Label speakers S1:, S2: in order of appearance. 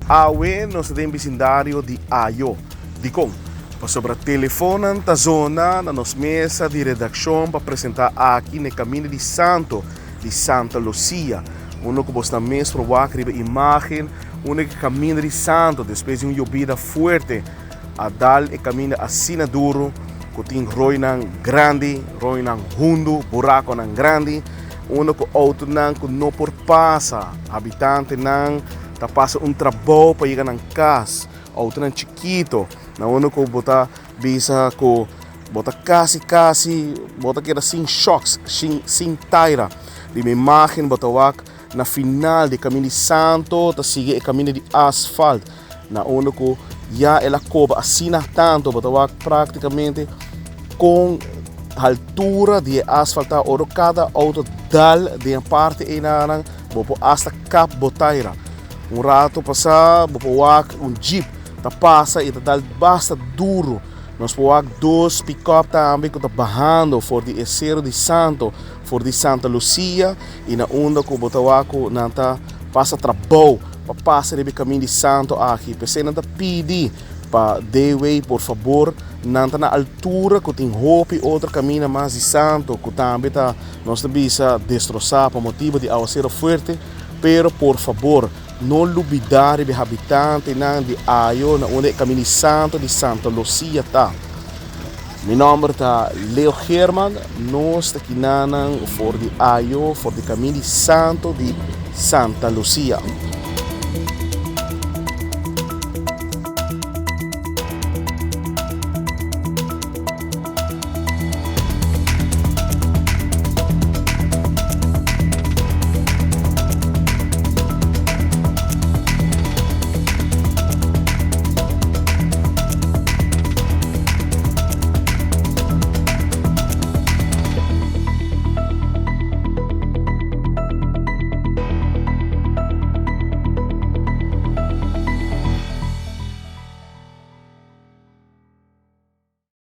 S1: Awe nos ta den bisindario di Ayo. Dikon? Pasobra telefonnan ta zona na nos mesa di redakshon pa presentá aki na e kaminda di Santo di Santa Lucia. Unda ku bosnan mes por wak riba imágen unda ku e kaminda di Santo despues di un yobida fuerte a dal e kaminda asina duru ku tin roinan grandi, roinan hundu, burakonan grandi, unda ku outonan ku no por pasa, habitantenan ta pasa un trabou pa yega nan kas, outonan chikito, na unda ku bo ta bisa ku bo ta kasi kasi bo ta keda sin shòks, sin sin taira. Riba imágen bo ta wak na final di kaminda di Santo ta sigui e kaminda di asfalt, na unda ku ya el a koba asina tantu bo ta wak práktikamente kon haltura di e asfalt ta ora kada outo dal den e parti einanan bo por asta kap bo taira. Un rato pasá bo por wak un jeep ta pasa i ta dal basta duru. Nos por wak dos pikòp tambe ku ta bahando for di e Sero di Santo, for di Santa Lucia i na unda ku bo ta wak ku nan ta pasa trabou pa pasa riba e kamin di Santo aki. P'esei nan ta pidi pa DW por fabor nan ta na altura ku tin hopi otro kaminda mas di Santo ku tambe ta nos ta bisa destrosá pa motibu di awasero fuerte. Pero por fabor, no lubidá riba e habitantenan di Ayo na unda e Kaminda di Santo di Santa Lucia ta. Mi nòmber ta Leo Geerman, nos ta kinanan for di Ayo, for di Kaminda di Santo di Santa Lucia.